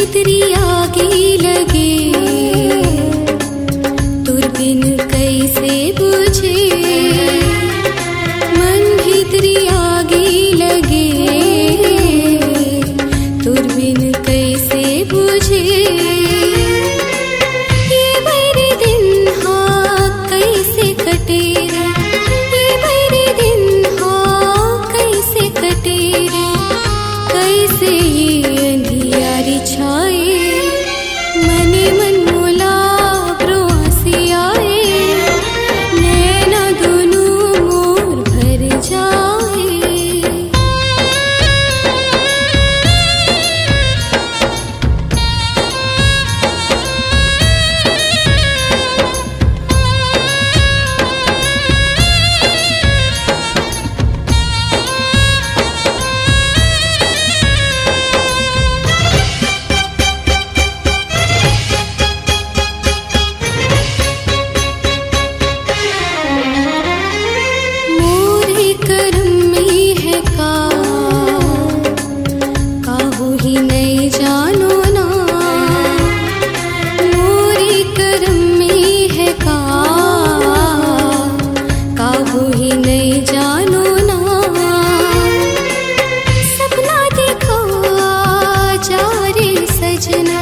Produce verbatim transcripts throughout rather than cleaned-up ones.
भीतरी आगी लगे, तोर बिन कैसे बुझे। मन भीतरी आगी लगे, तोर बिन कैसे बुझे। ये बैरी दिन हा कैसे कटे रे, ये बैरी दिन हा कैसे कटे रे। कैसे ये अंधियारी छाए, मने मन मोला ब्रोसी आए, नैना दोनों मोर भर जाए। मोरे करम में है का, काहू ही नहीं जानो ना। मोरे करम में है का, काहू ही नहीं जानो ना। सपना देखो आ जा रे सजना,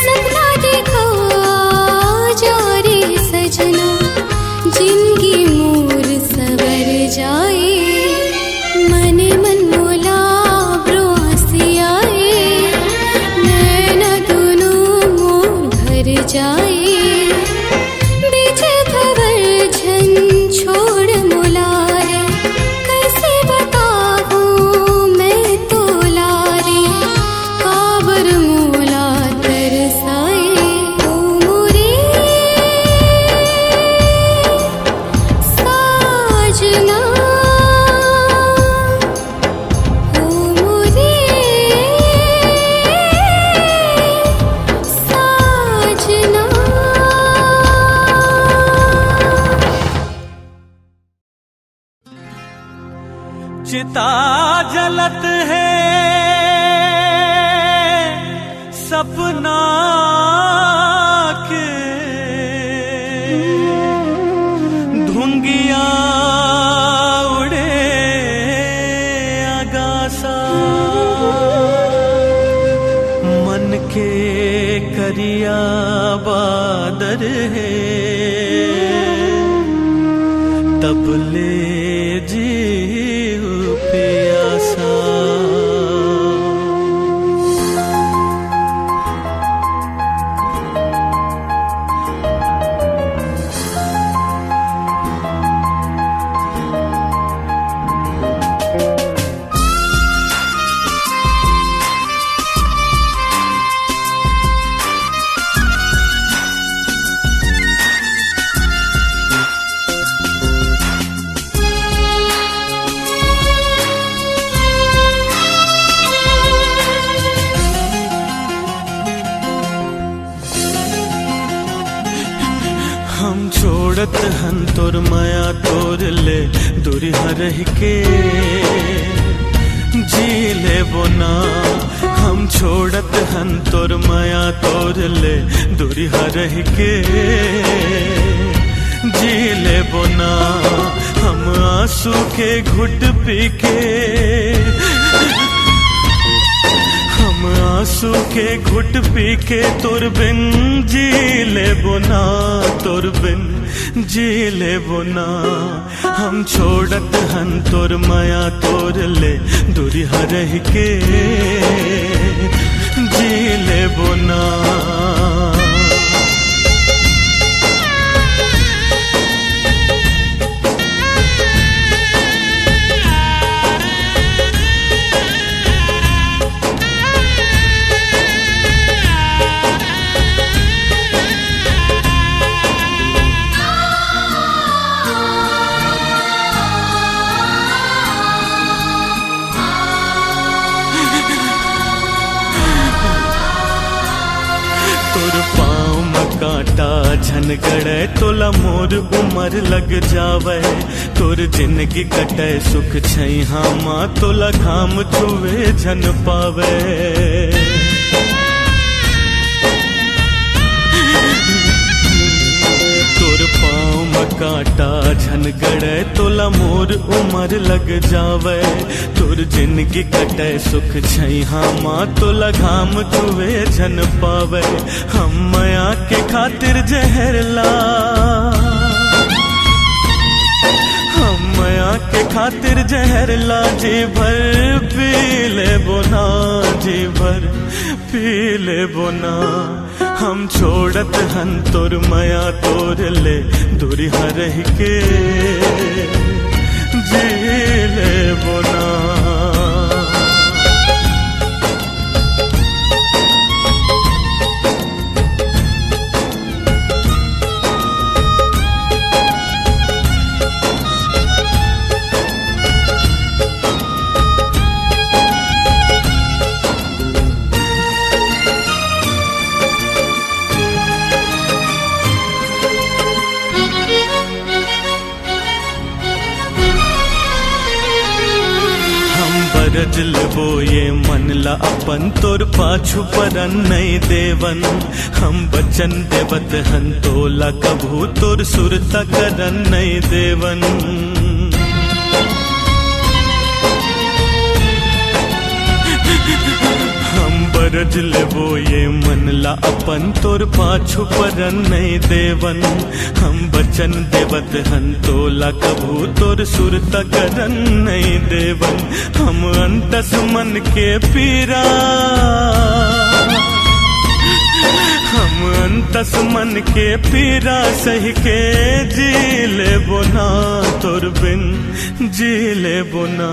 सपना देखो आ जा रे सजना। जिंदगी मोर सवर जाए, मने मन मोला ब्रोसी आए, नैना दोनों मोर भर जाए। बीच भंवर झन छोड़ मोला रे, कैसे बताहूँ मैं तोला रे, काबर मोला तरसाए। ओ मोरे साजना, ओ मोरे साजना। चिता जलत हे सपना के, धुंगिया उड़े आगासा। मन के करिया बादर हे, तब ले जीव पियासा। हम छोड़त हन तोर मया तोर ले, दूरिहा रह के जी लेबो ना। हम छोड़त हन तोर मया तोर ले, दूरिहा रह के जी लेबो ना। हम आंसू के घुट पी के, हम आंसू के घुट पी के तोर बिन जी लेबो ना, तोर बिन जी लेबो ना। हम छोड़त हन तोर मया तोर ले, दूरिहा रह के जी लेबो ना। तोर पाँव म कांटा झन गड़े, तोला मोर उमर लग जावे। तोर जिनगी कटे सुख छैहा मा, तोला घाम छुवे झन पावे। मोर उमर लग जावय, तोर जिनगी कटय सुख छैहा मा, तोला घाम छुवे झन पावय। हम मया के खातिर जहर ला, हम मया के खातिर जहर ला, जी भर पी लेबो ना, जी भर पी लेबो ना। हम छोड़त हन तोर मया तोर ले, दूरिहा रह के जी लेबो ना। हम बरज लेबो ये मन ला अपन, तोर पाछू परन नइ देवन। हम बचन देवत हन तोला, कभू तोर सुरता करन नइ देवन। हम बरज लेबो ये मन ला अपन, तोर पाछू परन नइ देवन। हम बचन देवत हन तोला, कभू तोर सुरता करन नइ देवन। हम अंतस मन के पीरा, हम अंतस मन के पीरा सहि के जी लेबो ना, तोर बिन जी लेबो ना।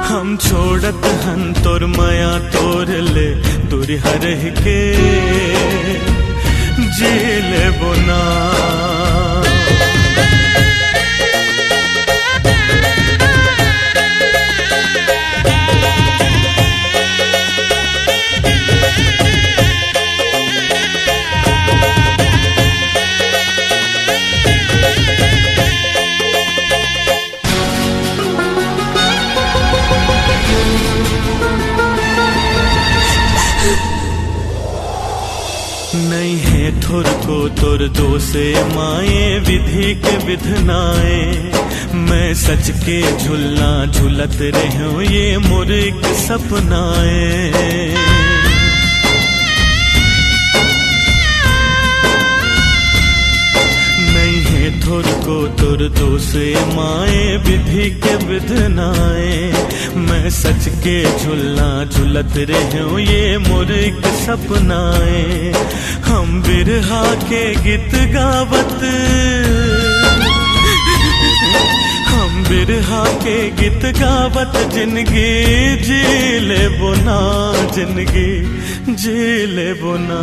हम छोड़त हन तोर मया तोर ले, दूरिहा रह के जी लेबो ना। नइ हे थोरको तोर दोसे माए, विधि के विधनाए। मैं सच के झुलना झुलत रहूं, ये मोर एक सपनाए। नइ हे थोरको तोर दोसे माए, विधि के विधनाए। मैं सच के झुलना झुलत रहूं, ये मोर एक सपनाए। हम बिरहा के गीत गावत, हम बिरहा के गीत गावत जिनगी जी लेबो ना, जिनगी जी लेबो ना।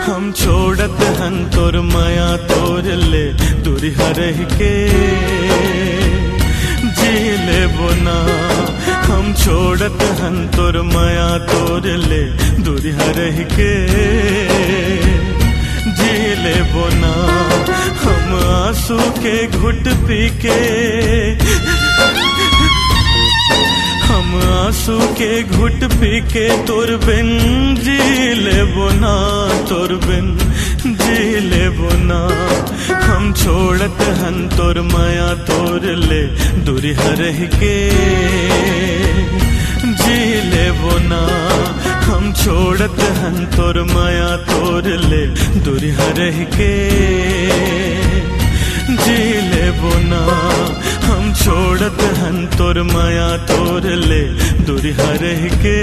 हम छोड़त हन तोर मया तोर ले, दूरिहा रह के जी लेबो ना। हम छोड़त हन तोर मया तोर ले, दूरिहा रह के जी लेबो ना। हम आंसू के घुट पी के, हम आंसू के घुट पी के तोर बिन जी लेबो ना, तोर बिन जी लेबो ना। हम छोड़त हन तोर मया तोर ले, दूरिहा रह के जी लेबो ना। हम छोड़त हन तोर मया तोर ले, दूरिहा रह के जी लेबो ना। हम छोड़त हन तोर मया तोर ले, दूरिहा रह के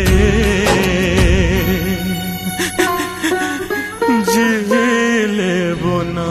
जी लेबो ना।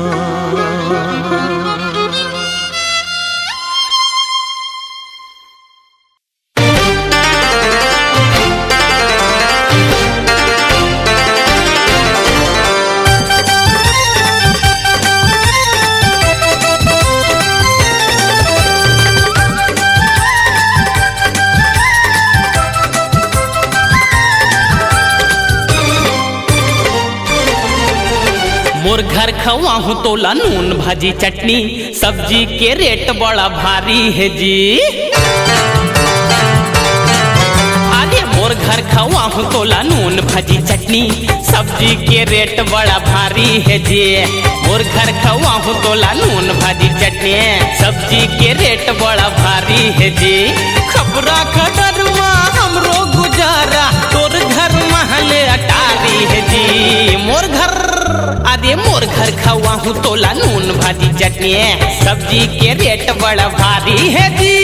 मोर घर खवाहूं तोला नून भाजी चटनी, सब्जी के रेट बड़ा भारी हे जी। अरे मोर घर खवाहूँ तोला नून भाजी चटनी, सब्जी के रेट बड़ा भारी हे जी। मोर घर खवाहूँ तोला नून भाजी चटनी, सब्जी के रेट बड़ा भारी हे जी। खपरा खदर मा हमरो गुजारा, तोर घर महले अटारी हे जी। मोर घर, अरे मोर घर खवाहूँ तोला नून भाजी चटनी, सब्जी के रेट बड़ा भारी हे जी।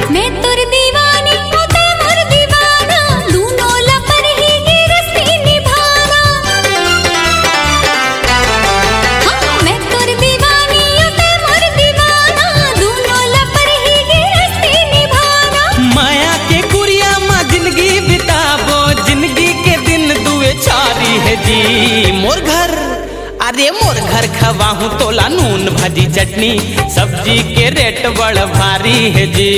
मैं तोर दीवानी, ओ तै मोर दीवाना, दूनों ला परही गिरस्ती निभाना। हाँ, मैं तोर दीवानी, ओ तै मोर दीवाना, दूनों ला परही गिरस्ती निभाना। माया के कुरिया मा जिंदगी बिताबो, जिंदगी के दिन दुए चारी हे जी। मोर घर, अरे मोर घर खवाहूँ तोला नून भाजी चटनी, सब्जी के रेट बड़ भारी हे जी।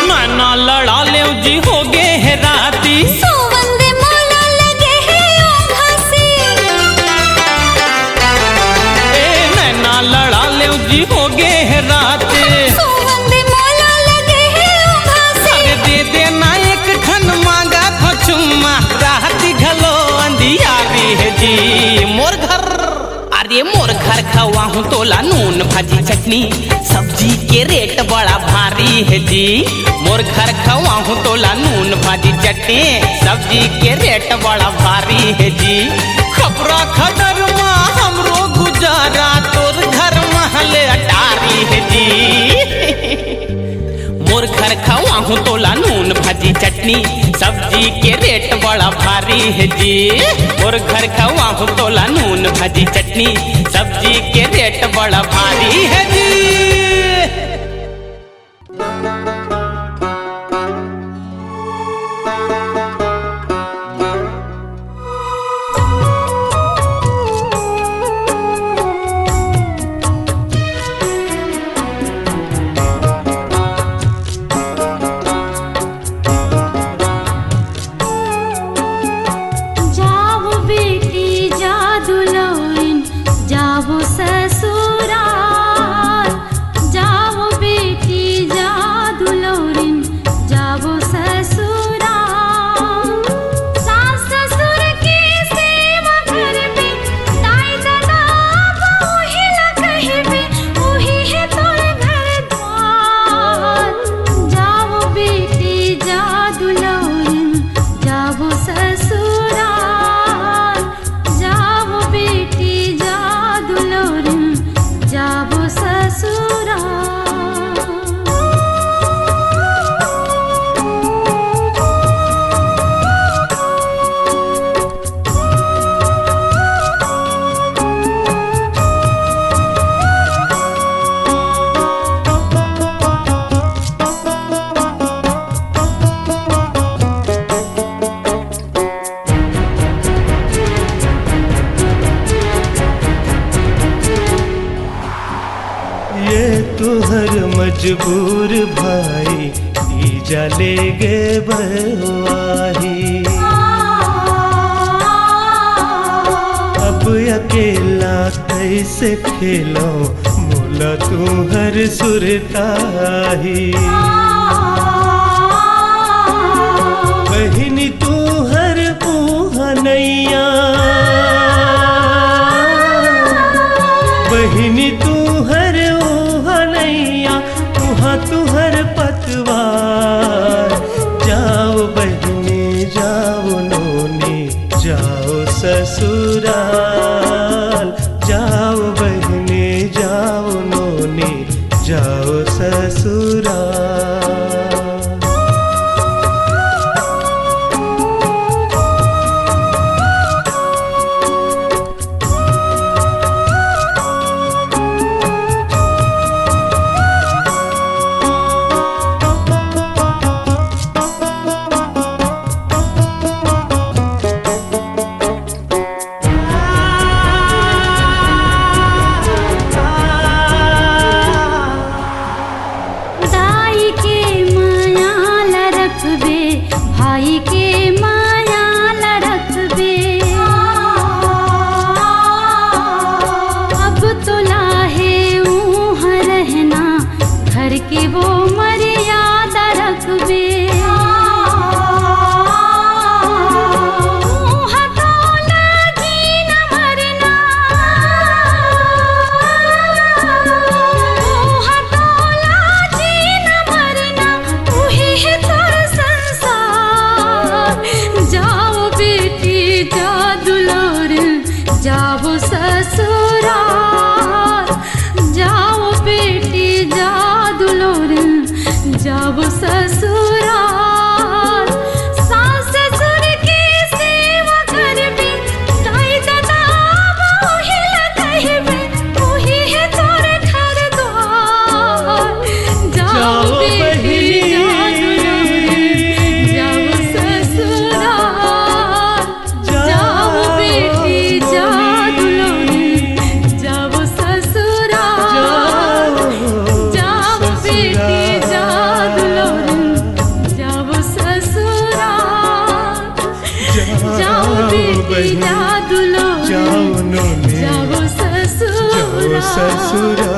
नैना लड़ा लेव जी, हो गे हे राती। सोवन दे मोला लगे हे ओ घासी। ए नैना लड़ा लेव जी, हो गे हे राती। सोवन दे मोला लगे हे ओ घासी। अरे दे देना एक ठन मांगा थो चुम्मा, राती घलो अंधियारी हे जी। मोर घर, अरे मोर घर खवाहूँ तोला नून भाजी चटनी, सब्जी के रेट बड़ा भारी हे जी। मोर घर खवाहूँ तोला नून भाजी चटनी, सब्जी के रेट बड़ा भारी हे जी। खपरा खदर मा हमरो गुजारा, तोर घर महले अटारी हे जी। मोर घर खवाहूँ तोला नून भाजी चटनी, सब्जी के रेट बड़ा भारी हे जी। मोर घर खवाहूँ तोला नून भाजी चटनी, सब्जी के रेट बड़ा भारी हे जी। जाओ बेटी जा दुलौरिन, जाओ ससुराल। जाओ बेटी जा दुलौरिन, जाओ ससुराल। सास ससुर के सेवा करबे, दाई ददा बाबू हिला कहबे, उही हे तोर घर द्वार। जाओ बेटी जा दुलौरिन, जाओ ससुराल। जाओ बेटी जा दुलौरिन, जाओ ससुराल। ये तुहर मजबूर भाई, तीजा ले गे बरवाही। अब अकेला कैसे खेलो, मोला तुहर सुरताही। बहिनी तुहर पुहनैया, बहिनी तुहर उहनैया, उहाँ तुहर पतवार। जाओ बहिनी जाओ नोनी, जाओ ससुराल। जाओ बहिनी जाओ नोनी, जाओ ससुराल। ससुरा।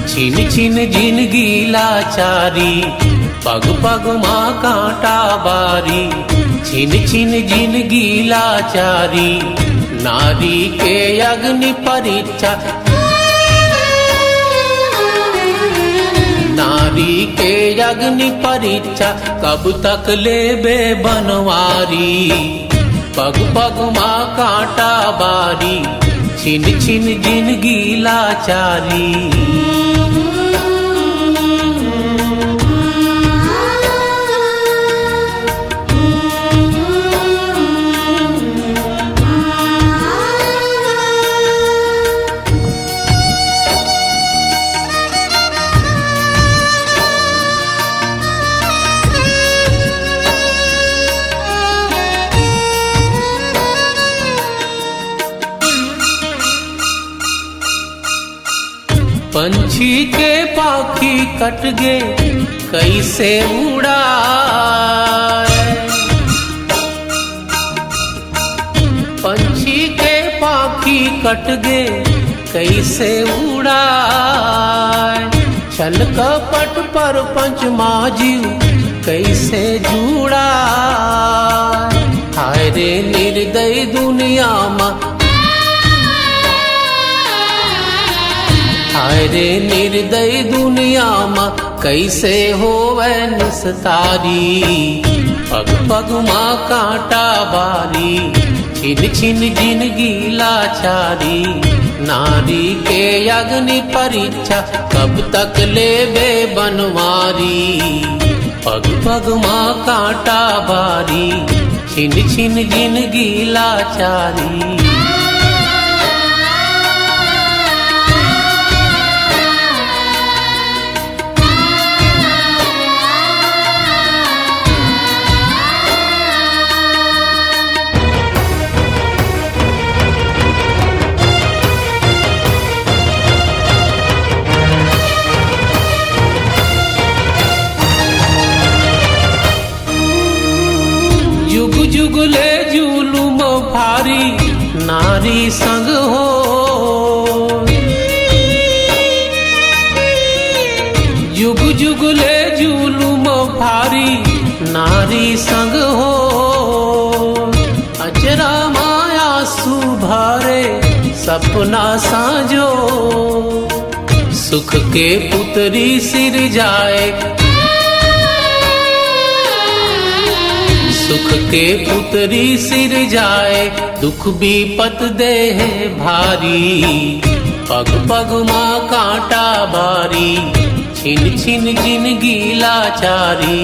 छिन छिन जिनगी लाचारी, पग पग मा कांटा बारी। छिन छिन जिनगी लाचारी, नारी के अग्नि परीक्षा, नारी के अग्नि परीक्षा, कब तक लेबे बनवारी। पग पग मा कांटा बारी, छिन छिन जिनगी लाचारी। पंछी के पाखी कट गे, कइसे उड़ाय? पंछी के पाखी कट गे, कइसे उड़ाय? छल कपट परपंच मा जीव कइसे जुड़ाय? हाय रे निर्दयी दुनिया मा, हाय रे निर्दयी दुनिया मा, कइसे होवय निस्तारी। पग पग मा कांटा बारी, छिन छिन जिनगी लाचारी। नारी के अग्नि परीक्षा, कब तक लेबे बनवारी। पग पग मा कांटा बारी, छिन छिन जिनगी लाचारी। जुग जुग ले जुलुम भारी नारी संग हो। जुग जुग ले जुलुम भारी नारी संग हो। अचरा मा आंसू भरे सपना साँजो। सुख के पुतरी सिरजाए, सुख के पुतरी सिरजाए, दुख बिपत देहे भारी। पग पग मा कांटा बारी, छिन छिन जिनगी लाचारी।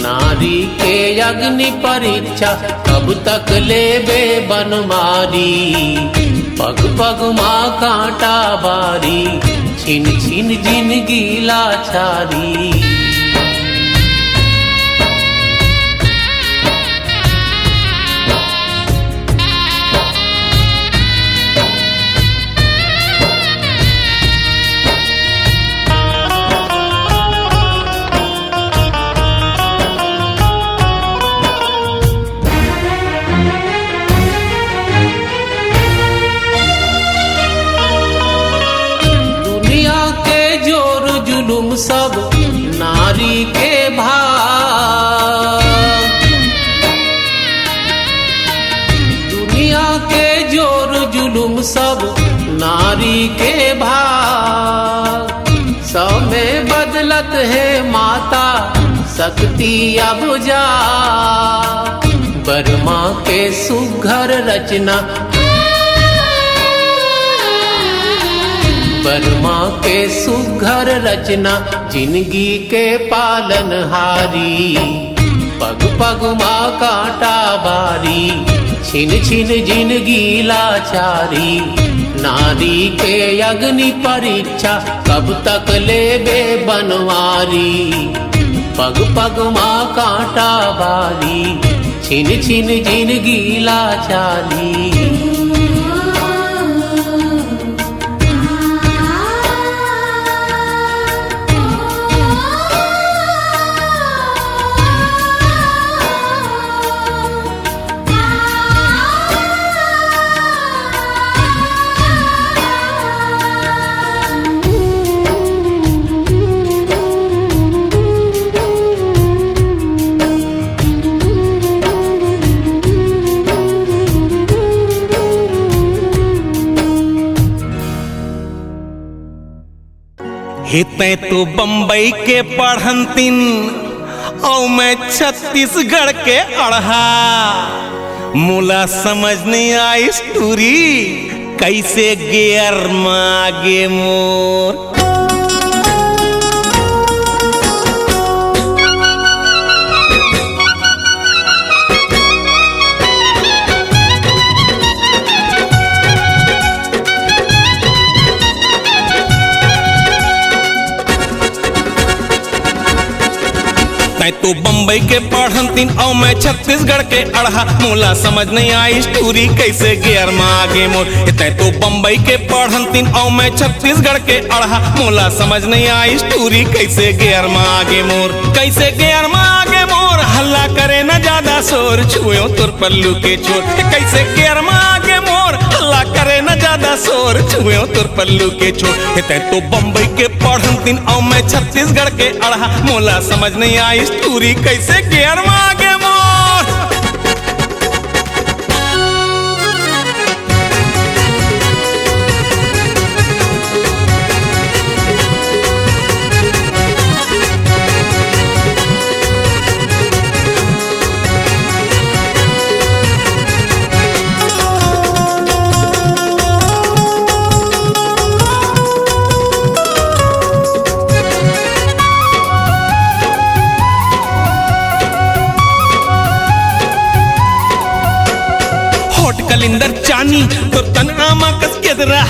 नारी के अग्नि परीक्षा, कब तक लेबे बनवारी। पग पग मा कांटा बारी, छिन छिन जिनगी लाचारी। दुनिया के जोर जुलुम सब नारी के भाग। दुनिया के जोर जुलुम सब नारी के भाग। समय बदलत हे माता शक्ति अब जा। बर्मा के सुघर रचना, बर्मा के सुघर रचना, जिनगी के पालनहारी। पग पग मा कांटा बारी, छिन छिन जिनगी लाचारी। नारी के अग्नि परीक्षा, कब तक लेबे बनवारी। पग पग मा कांटा बारी, छिन छिन जिनगी लाचारी। ए तैं तो बम्बई के पढ़ंतिन, अउ मैं छत्तीसगढ़ के अड़हा। मोला समझ नइ आइस टूरी, कइसे गेयर म आगे मोर। तैं तो बम्बई के पढ़ंतिन अउ मैं छत्तीसगढ़ के अड़हा। मोला समझ नइ आइस टूरी कइसे गेयर म आगे मोर। ए तैं तो बम्बई के पढ़ंतिन अउ मैं छत्तीसगढ़ के अड़हा। मोला समझ नइ आइस टूरी कइसे गेयर म आगे मोर। कइसे गेयर म आगे मोर, हल्ला करे न जादा शोर, छुएंव तोर पल्लू के छोर। ए कइसे गेयर म आगे मोर, हल्ला करे न जादा शोर, छुएंव तोर पल्लू के छोर। ए तैं तो बम्बई के पढ़ंतिन अउ मैं छत्तीसगढ़ के अड़हा। मोला समझ नइ आइस टूरी कइसे गेयर म आगे मोर। होठ कलिंदर चानी, तोर तन आमा कस गेदरा,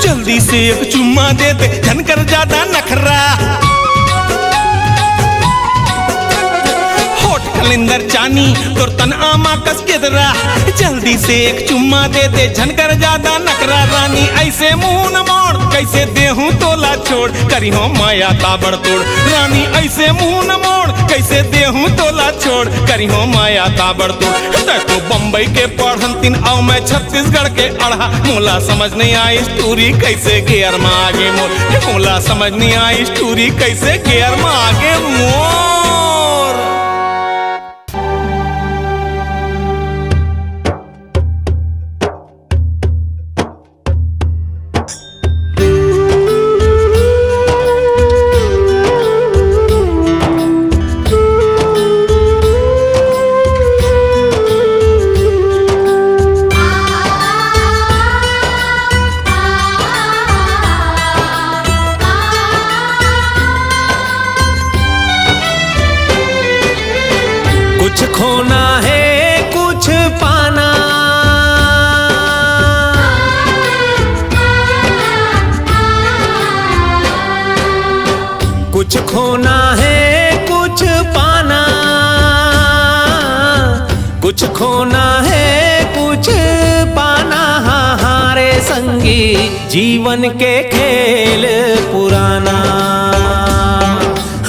जल्दी से एक चुम्मा दे दे, झन कर जादा नखरा। होठ कलिंदर चानी, तोर तन आमा कस गेदरा, जल्दी से एक चुम्मा दे दे, झन कर जादा नखरा। रानी अइसे मुंह न मोड़, कइसे देहूं तोला छोड़, करिहों मया ताबड़तोड़। रानी अइसे मुंह न मोड़, कइसे देहूं तोला छोड़, करिहों मया ताबड़तोड़। तैं तो बम्बई के पढ़ंतिन अउ मैं छत्तीसगढ़ के अड़हा। मोला समझ नइ आइस टूरी कइसे गेयर म आगे मोर। मोला समझ नइ आइस टूरी कइसे गेयर म आगे मोर। कुछ खोना है, कुछ पाना। कुछ खोना है, कुछ पाना। कुछ खोना है, कुछ पाना। हाँ, हाँ रे संगी, जीवन के खेल पुराना।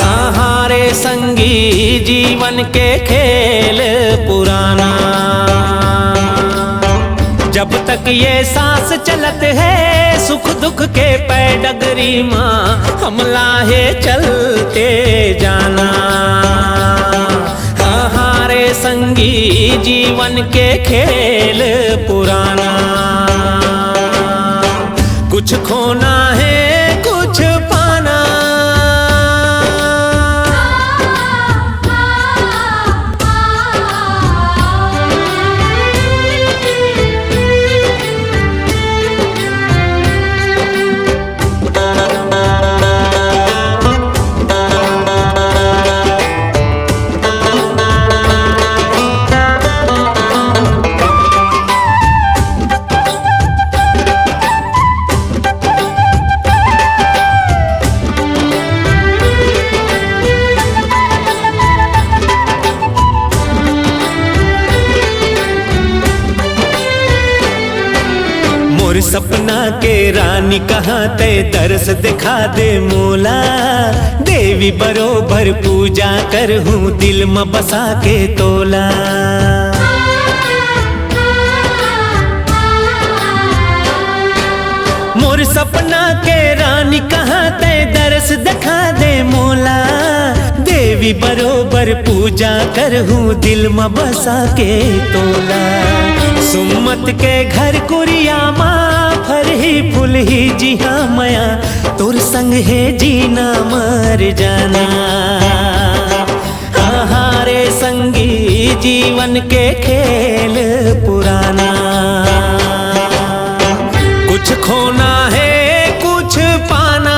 हाँ, हाँ रे संगी, जीवन के खेल पुराना। जब तक ये सांस चलत है, सुख दुख के पै डगरी मा, हमला हे चलते जाना। हाँ, हाँ रे संगी, जीवन के खेल पुराना। कुछ खोना है, कुछ पाना। मोर सपना के रानी कहाँ तै दरस दिखा दे मोला। देवी बरोबर पूजा करहूँ दिल म बसा के तोला। मोर सपना के रानी कहाँ तै दरस दिखा दे मोला। देवी बरोबर पूजा करहूँ दिल म बसा के तोला। सुम्मत के घर कुरिया मा फरही फुलही जिहाँ मया, तोर संग हे जीना मर जाना। हाँ हाँ रे संगी, जीवन के खेल पुराना। कुछ खोना है, कुछ पाना।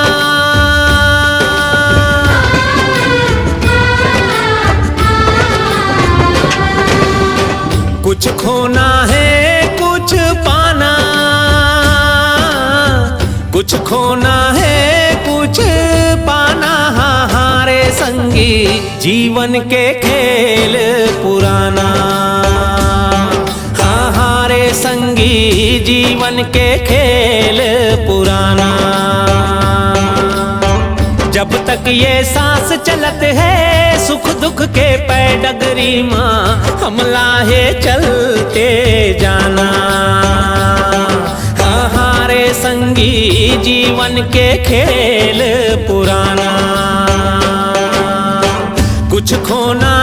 कुछ खोना है, कुछ पाना। कुछ खोना है, कुछ पाना। हाँ हाँ रे संगी, जीवन के खेल पुराना। हाँ हाँ रे संगी, जीवन के खेल पुराना। जब तक ये सांस चलत है, सुख दुख के पैडगरी मा हमला हे चलते जाना। हाँ हाँ रे संगी, जीवन के खेल पुराना। कुछ खोना